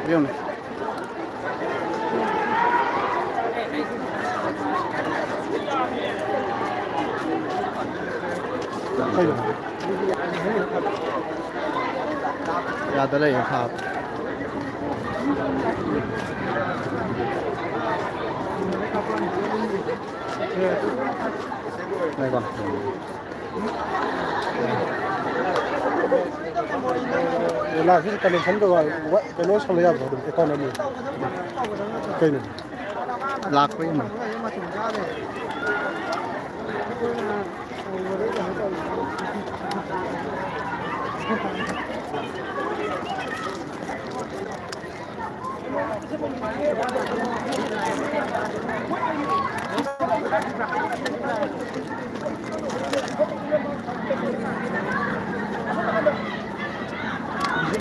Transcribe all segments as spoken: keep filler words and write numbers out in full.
ꯌꯦꯡꯉꯨꯅꯦ꯫ ꯌꯥꯗ ꯂꯩꯌꯦ ꯁꯥꯕ꯫ ꯉꯥꯏꯈꯣ꯫ ꯂꯥꯛꯁꯤꯗ ꯀꯅꯦꯛꯁꯟ ꯇꯧꯔ ꯀꯩꯅꯣ ꯁꯝꯕ ꯌꯥꯕ꯭ꯔꯣ? ꯑꯗꯨꯝ ꯑꯦꯀꯥꯎꯟ ꯑꯅꯤ꯫ ꯀꯩꯅꯣ? ꯂꯥꯛꯄ ꯌꯦꯡꯉꯣ꯫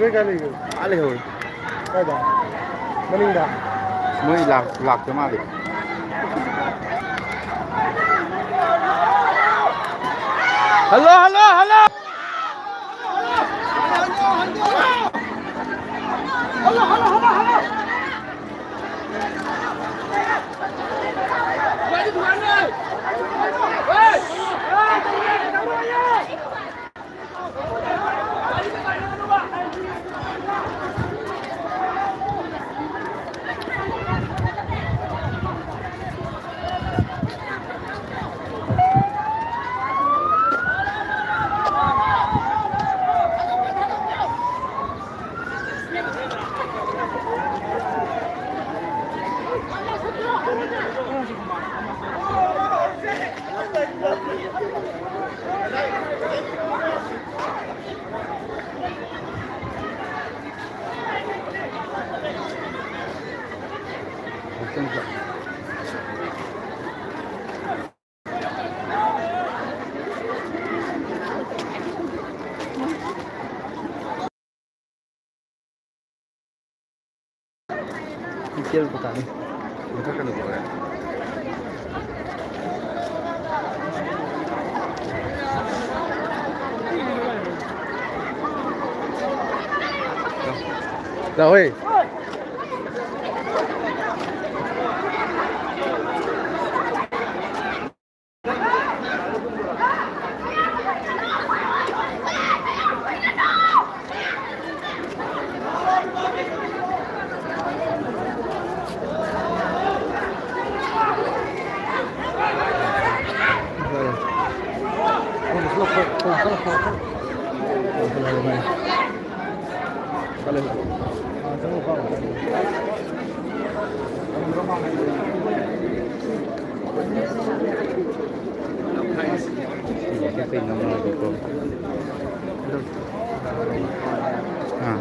ꯂꯣꯏ ꯀꯥꯏ ꯂꯩꯒꯦ? ꯑꯥ ꯂꯩꯍꯧꯔꯦ꯫ ꯀꯥꯏꯗ? ꯃꯅꯤꯡꯗ? ꯃꯣꯏ ꯂꯥꯛ-, ꯂꯥꯛꯇ ꯃꯥꯜꯂꯦ꯫ Hello, hello, hello! ꯏꯆꯦꯜ ꯄꯇꯥꯅꯤ꯫ ꯃꯊꯛ ꯀꯩꯅꯣ ꯇꯧꯔꯦ꯫ ꯂꯥꯛꯑꯣꯏ꯫ ꯑꯥ꯫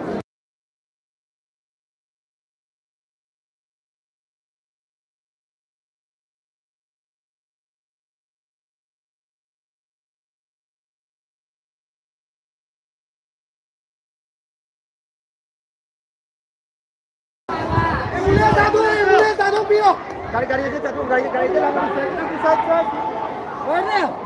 ꯑꯦꯝꯕꯨꯂꯦꯟꯁ ꯊꯥꯗꯣꯛꯑꯣ, ꯑꯦꯝꯕꯨꯂꯦꯟꯁ ꯊꯥꯗꯣꯛꯄꯤꯌꯣ꯫ ꯒꯥꯔꯤ, ꯒꯥꯔꯤꯁꯦ ꯆꯠꯊꯣꯛ, ꯒꯥꯔꯤ, ꯒꯥꯔꯤꯁꯦ ꯂꯥꯛꯑꯣ, ꯁꯥꯏꯠ, ꯁꯥꯏꯠ, ꯁꯥꯏꯠ꯫ ꯂꯣꯏꯔꯦ꯫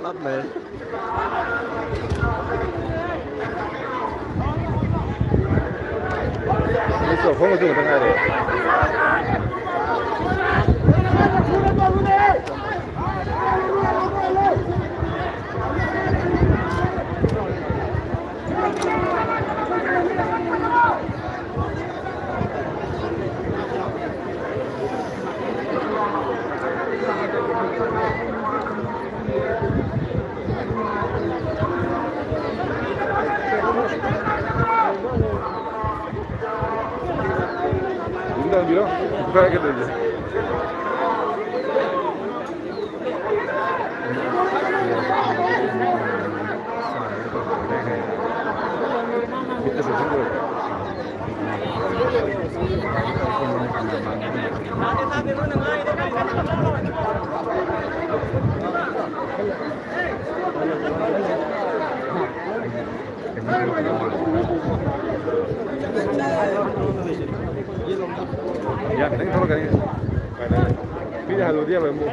ꯂꯥꯞꯅꯩ꯫ ꯃꯤ ꯆꯥꯛ ꯊꯣꯡꯕꯁꯨ ꯈꯛꯇ ꯉꯥꯏꯔꯦ꯫ ꯅꯨꯡꯗꯥꯡꯒꯤꯔꯣ? ꯀꯥꯏ ꯀꯩꯗꯧꯔꯤꯒꯦ? ꯌꯥ, ꯈꯤꯇꯪ ꯊꯧꯔꯛꯀꯅꯤ꯫ ꯃꯤꯅ ꯍꯜꯂꯨꯗꯤ ꯌꯥꯔꯣꯏ ꯑꯃꯨꯛ꯫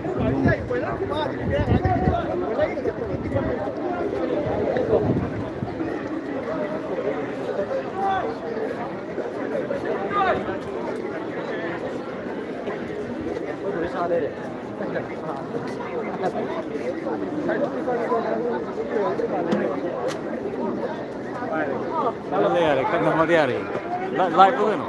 ꯌꯥꯔꯦ, ꯌꯥꯔꯦ, ꯈꯔ ꯅꯝꯃꯗꯤ ꯌꯥꯔꯦ꯫ ꯂꯥ-, live ꯂꯣ ꯀꯩꯅꯣ?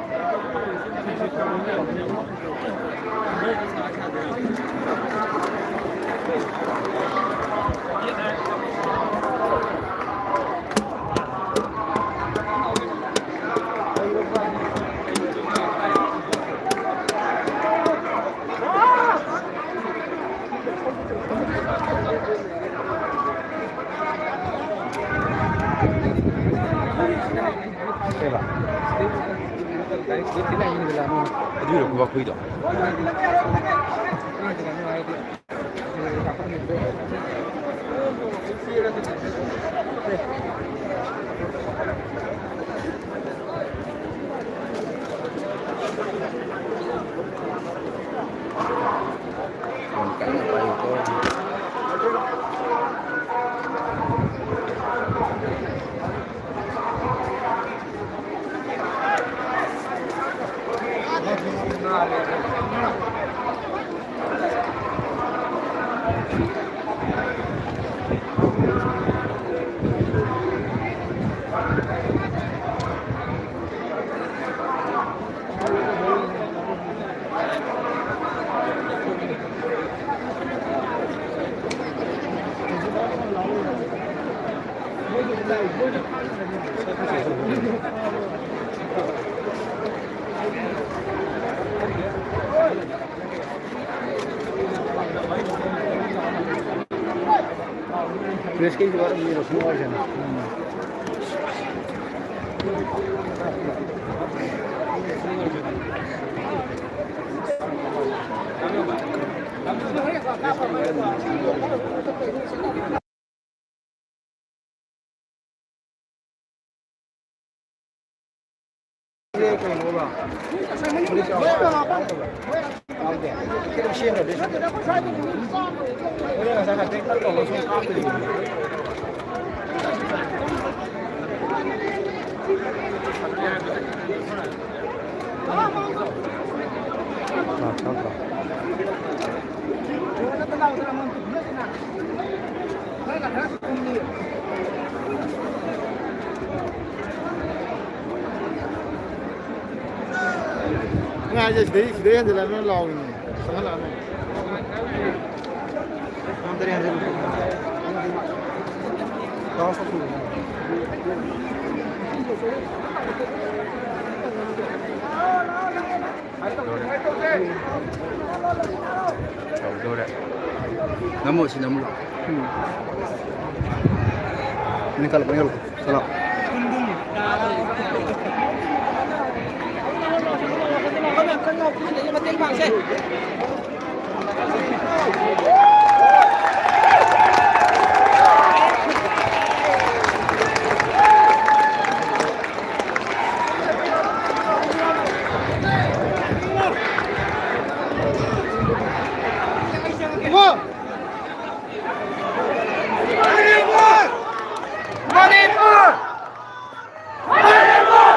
ꯑꯗꯨꯏꯔꯣ ꯈꯨꯕꯥꯛ ꯈꯨꯏꯗꯣ? ꯐꯣꯟ ꯀꯟꯅ ꯄꯥꯏꯔꯤꯀꯣ꯫ ꯄ꯭ꯔꯦꯁꯀꯤꯁꯨ ꯋꯥꯔꯝꯅꯤ, ꯔꯣꯁꯅꯤ ꯍꯣꯏꯁꯤꯅ꯫ ꯉꯥꯏꯁꯦ ꯁꯤꯗꯩ, ꯁꯤꯗꯩ ꯍꯦꯟꯖꯜꯂꯛꯑꯅꯨ ꯂꯥꯎꯏꯅꯦ꯫ ꯆꯪꯍꯜꯂꯛꯑꯅꯨ꯫ ꯉꯝꯗꯔꯦ, ꯍꯦꯟꯖꯜꯂꯛꯑꯅꯨ꯫ ꯂꯥꯎ ꯁꯣꯛꯄꯤꯔꯨꯅꯨ꯫ ꯇꯧꯗꯣꯔꯦ꯫ ꯅꯝꯃꯣ, ꯁꯤ ꯅꯝꯃꯣ ꯂꯥꯎ꯫ ꯎꯝ꯫ ꯅꯪ ꯀꯜꯂꯛꯄ, ꯅꯪ ꯀꯜꯂꯛꯄ꯫ ꯆꯠꯂꯣ꯫ ꯀꯨꯟꯗꯨꯝ꯫ ꯃꯇꯦꯡ ꯄꯥꯡꯁꯦ꯫ ꯃꯅꯤꯄꯨꯔ! ꯃꯅꯤꯄꯨꯔ! ꯃꯅꯤꯄꯨꯔ!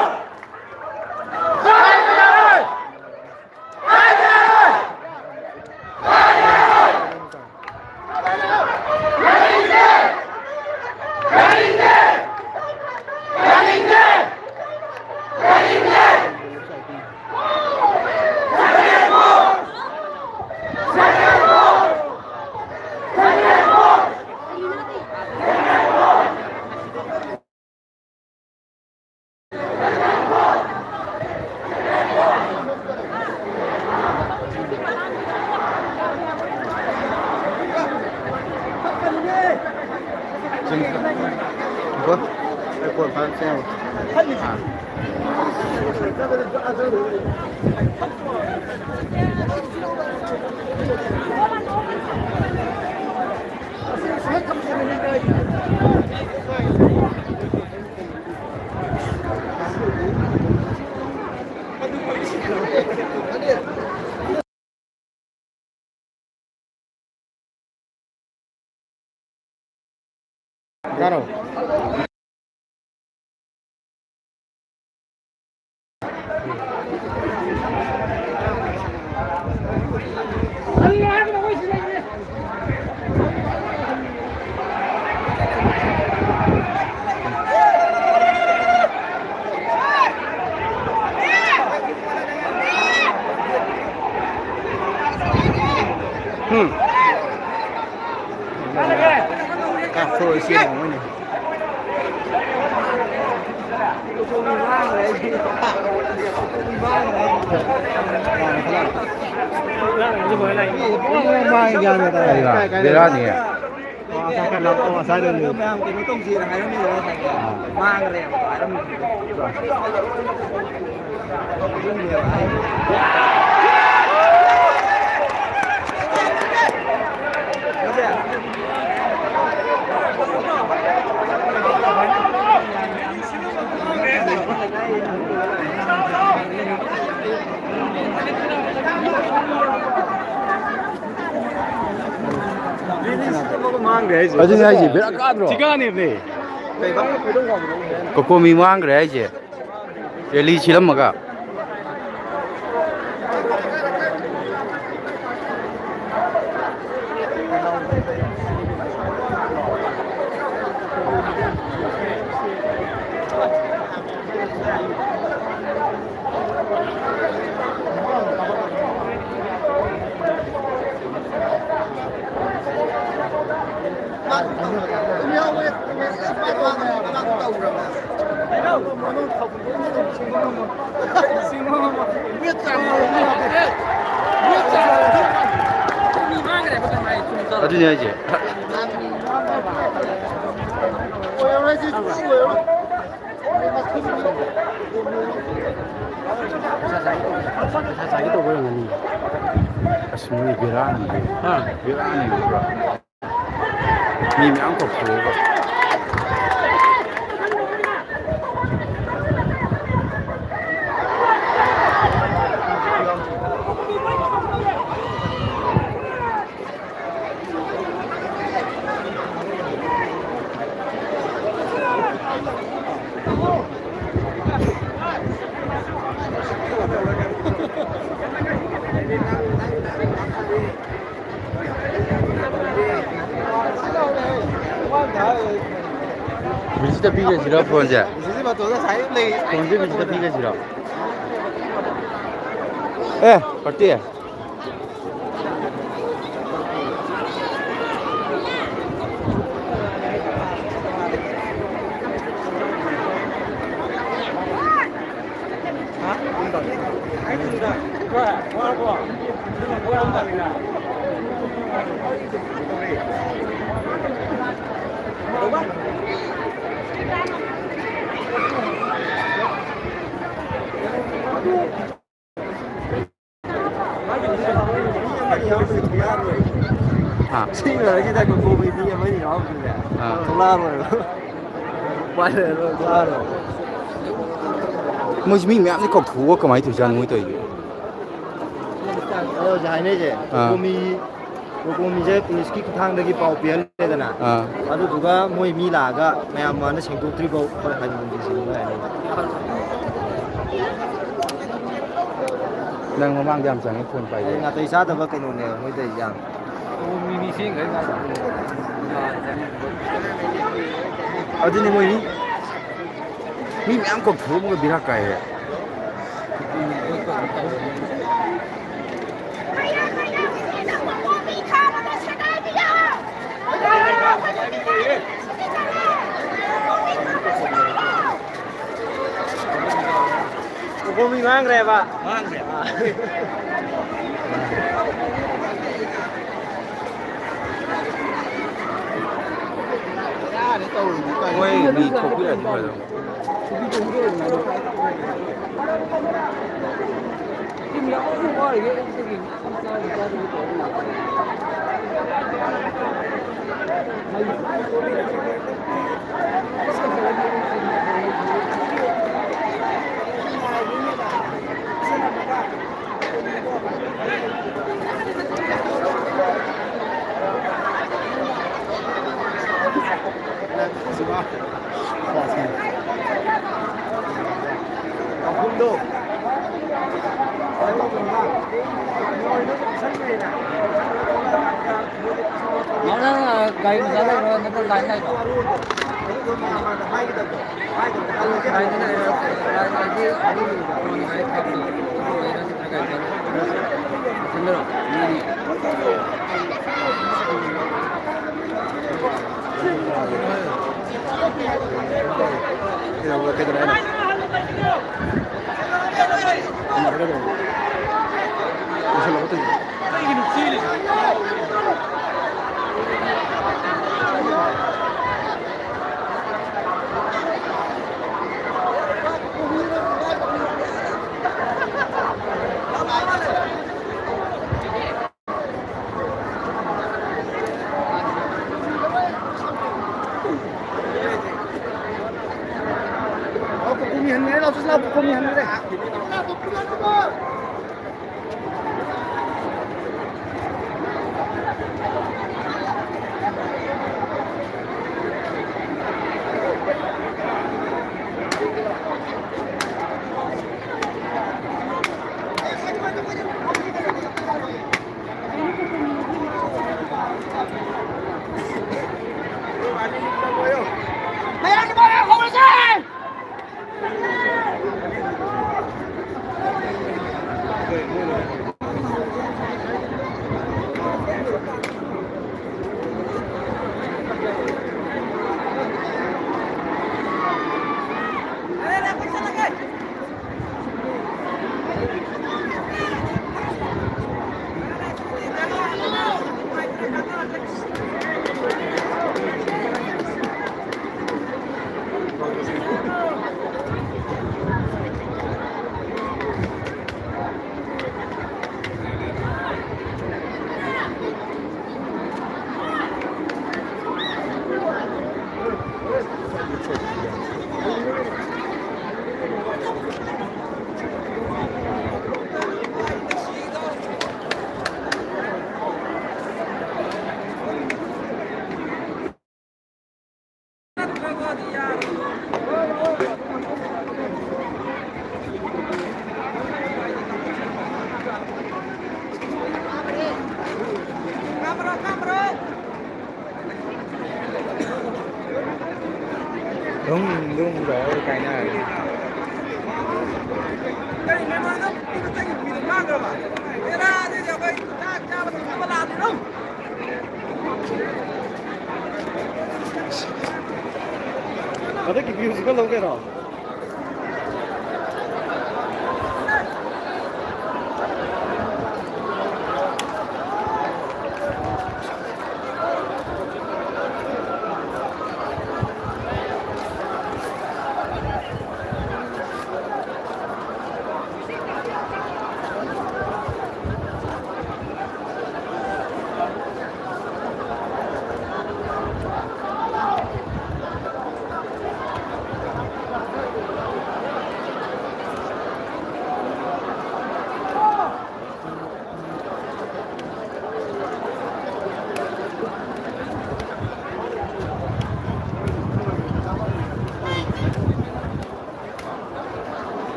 ꯌꯥꯔꯣ? ꯎꯝ꯫ ꯀꯥꯞꯊꯣꯛꯑ ꯆꯦꯟꯕ ꯃꯣꯏꯅ꯫ ꯃꯥꯏ ꯒ꯭ꯌꯥꯟ ꯃꯦꯟ ꯇꯥꯗꯦ꯫ ꯕꯦꯔꯥꯅꯤꯍꯦ꯫ ꯑꯣ, ꯑꯁꯥꯏ ꯀꯩꯅꯣ, ꯑꯣ, ꯑꯁꯥꯏꯗꯅꯤ꯫ ꯃꯌꯥꯝ ꯀꯩꯅꯣ ꯇꯧꯁꯦꯅ ꯍꯥꯏꯔꯝꯃꯤꯗꯣ ꯉꯁꯥꯏ꯫ ꯑꯥ꯫ ꯃꯥꯡꯈ꯭ꯔꯦꯕ ꯍꯥꯏꯔꯝꯃꯤꯗꯣ꯫ ꯑꯗꯨꯅꯦ ꯍꯥꯏꯁꯦ, ꯕꯦꯔꯥ ꯀꯥꯗ꯭ꯔꯣ? ꯊꯤꯀꯥꯅꯦꯕꯅꯦ꯫ ꯀꯣꯀꯣꯃꯤ ꯃꯥꯡꯈ꯭ꯔꯦ ꯍꯥꯏꯁꯦ꯫ ꯔꯦꯂꯤ ꯁꯤꯜꯂꯝꯃꯒ꯫ ꯑꯗꯨꯅꯦ ꯍꯥꯏꯁꯦ꯫ ꯑꯁ, ꯃꯣꯏ ꯕꯦꯔꯥꯅꯤ꯫ ꯍꯥ? ꯕꯦꯔꯥꯅꯤ, ꯄꯨꯔꯥ꯫ ꯃꯤ ꯃꯌꯥꯝ ꯀꯧꯊꯣꯛꯑꯒ꯫ ꯕꯤꯖꯤꯗ ꯄꯤꯈ꯭ꯔꯁꯤꯔꯣ ꯐꯣꯟꯁꯦ? ꯐꯣꯟꯁꯦ ꯕꯤꯖꯤꯗ ꯄꯤꯈ꯭ꯔꯁꯤꯔꯣ? ꯑꯦ, ꯄꯥꯔꯇꯤ꯫ ꯍꯥ꯫ ꯁꯤ ꯂꯣꯏꯔꯒ ꯁꯤꯗ ꯀꯣꯀꯣꯒꯤ ꯃꯤ ꯑꯃꯅꯤ ꯌꯥꯎꯔꯝꯗ꯭ꯔꯦ꯫ ꯑꯥ꯫ ꯊꯣꯛꯂꯛꯑꯔꯣꯏꯕ꯫ ꯎꯄꯥꯏ ꯂꯩꯔꯔꯣꯏ, ꯊꯣꯛꯂꯛꯑꯔꯣꯏ꯫ ꯃꯣꯏꯁꯤ ꯃꯤ ꯃꯌꯥꯝꯁꯦ ꯀꯧꯊꯣꯛꯑꯒ ꯀꯃꯥꯏꯅ ꯇꯧꯔꯤꯖꯥꯠꯅꯣ ꯃꯣꯏ ꯇꯧꯔꯤꯁꯦ? ꯑꯗꯣ ꯍꯧꯖꯤꯛ ꯍꯥꯏꯅꯩꯁꯦ, ꯑꯥ꯫ ꯀꯣꯃꯤ ꯀꯣꯀꯣꯃꯤꯁꯦ ꯄꯨꯂꯤꯁꯀꯤ ꯈꯨꯠꯊꯥꯡꯗꯒꯤ ꯄꯥꯎ ꯄꯤꯍꯜꯂꯦꯗꯅ, ꯑꯥ꯫ ꯑꯗꯨꯗꯨꯒ ꯃꯣꯏ ꯃꯤ ꯂꯥꯛꯑꯒ ꯃꯌꯥꯝ ꯃꯥꯅ ꯁꯦꯡꯗꯣꯛꯇ꯭ꯔꯤꯐꯥꯎ ꯈꯔ ꯈꯔ ꯌꯦꯡꯁꯤꯟꯕ ꯍꯥꯏꯅꯤ꯫ ꯅꯪ ꯃꯃꯥꯡꯗ ꯌꯥꯝ ꯆꯪꯉꯦ ꯐꯣꯟ ꯄꯥꯏꯕ꯫ ꯑꯩ ꯅꯥꯇꯩ ꯆꯥꯗꯕ ꯀꯩꯅꯣꯅꯦꯕ ꯃꯣꯏ ꯇꯧꯔꯤꯁꯦ ꯌꯥꯝ꯫ ꯑꯗꯨꯅꯤ ꯃꯣꯏ ꯃꯤ, ꯃꯤ ꯃꯌꯥꯝ ꯀꯧꯊꯣꯛꯑꯝꯃꯒ ꯕꯦꯔꯥ ꯀꯥꯏꯌꯦ꯫ ꯀꯣꯀꯣꯃꯤ ꯃꯥꯡꯈ꯭ꯔꯦꯕ꯫ ꯃꯥꯡꯈ꯭ꯔꯦ꯫ ꯃꯣꯏ ꯃꯤ ꯊꯣꯛꯄꯤꯔꯗꯤ ꯐꯗꯧꯕ꯫ ꯅꯪ, ꯑ, ꯒꯥꯔꯤ ꯃꯆꯥ ꯂꯩꯕ꯭ꯔꯣ? ꯅꯠꯇ꯭ꯔꯒ ꯂꯥꯏꯟ ꯂꯩꯕ꯭ꯔꯣ? ꯂꯥꯏꯟꯗ ꯂꯩꯔꯦ꯫ ꯂꯥꯏꯟ ꯍꯥꯏꯗꯤ ꯑꯗꯨꯒꯤ ꯅꯠꯇ꯭ꯔꯒ ꯒꯥꯔꯤ ꯃꯊꯟꯗꯔꯣ? ꯃꯤ ꯑꯅꯤ꯫ ꯀꯩꯗꯧꯕ, ꯀꯩꯗꯧꯔꯦ ꯍꯥꯏꯅꯣ? ꯂꯣꯏꯁꯤꯜꯂꯕ ꯇꯧꯔꯤꯁꯦ? ꯙꯨꯝ ꯙꯨꯝ ꯇꯧꯔꯒ ꯀꯥꯏꯅꯔꯦ꯫ ꯍꯟꯗꯛꯀꯤ ꯚ꯭ꯌꯨꯁꯤ ꯈꯔ ꯂꯧꯒꯦꯔꯣ?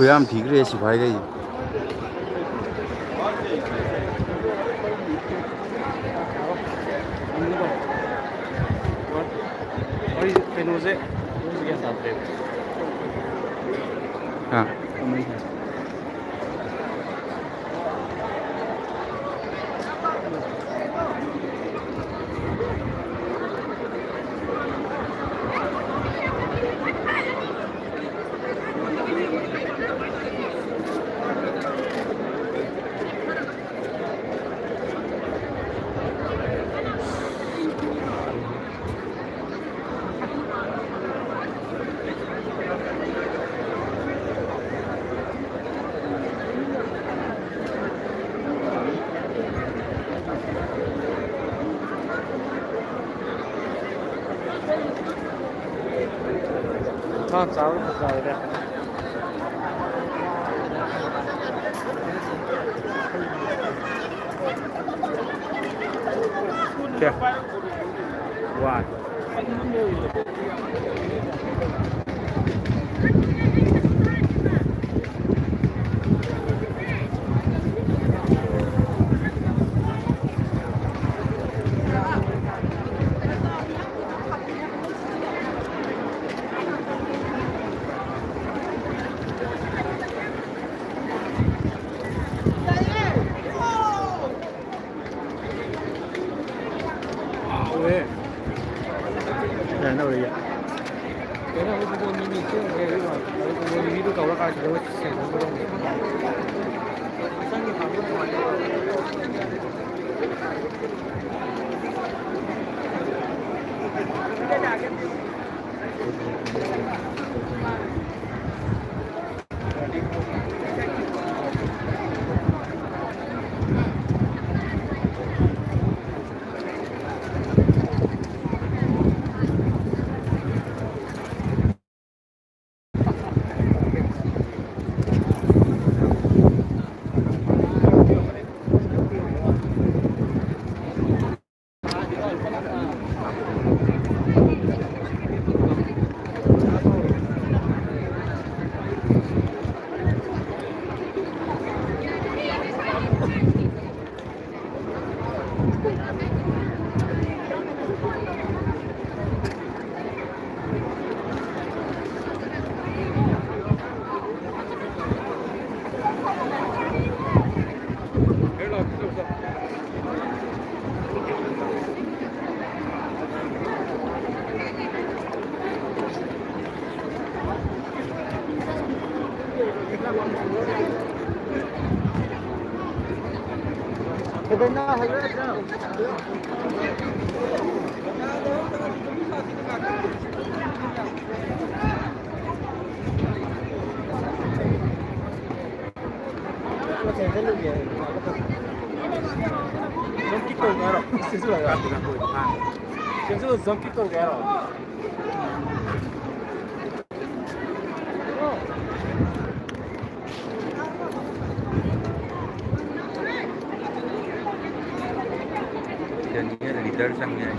ꯈꯨꯌꯥꯝ ꯊꯤꯈ꯭ꯔꯦ ꯁꯤꯐꯥꯏꯈꯩ꯫ ꯋꯥꯔꯤ ꯀꯩꯅꯣꯁꯦ ꯒ꯭ꯌꯥꯟ ꯇꯥꯗ꯭ꯔꯦꯕ꯫ ꯑꯥ꯫ ꯃꯥ ꯆꯥꯕ ꯐꯖꯔꯦ꯫ ꯁꯦ꯫ ꯋꯥ꯫ ꯍꯥꯎꯋꯦ꯫ ꯀꯩꯅꯣ ꯍꯧꯖꯤꯛ ꯃꯤꯃꯤ ꯁꯦꯝꯈ꯭ꯔꯦ꯫ Jump kick ꯇꯧꯒꯦ ꯍꯥꯏꯔꯣ? Cancel, jump kick ꯇꯧꯒꯦ ꯍꯥꯏꯔꯣ? Daniel leader ꯆꯪꯉꯦ꯫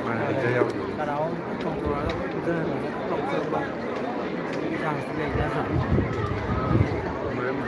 ꯃꯥꯅ ꯍꯩꯖ ꯌꯥꯕꯗꯣ꯫ ꯀꯅꯥꯍꯣꯝ ꯊꯣꯡꯗꯣꯔꯒ ꯐꯨꯊꯔꯒ ꯂꯧꯊꯣꯛꯄ ꯆꯥꯟꯁꯇꯤ ꯂꯩ ꯅꯠꯇ꯭ꯔꯥ? ꯃꯔꯝ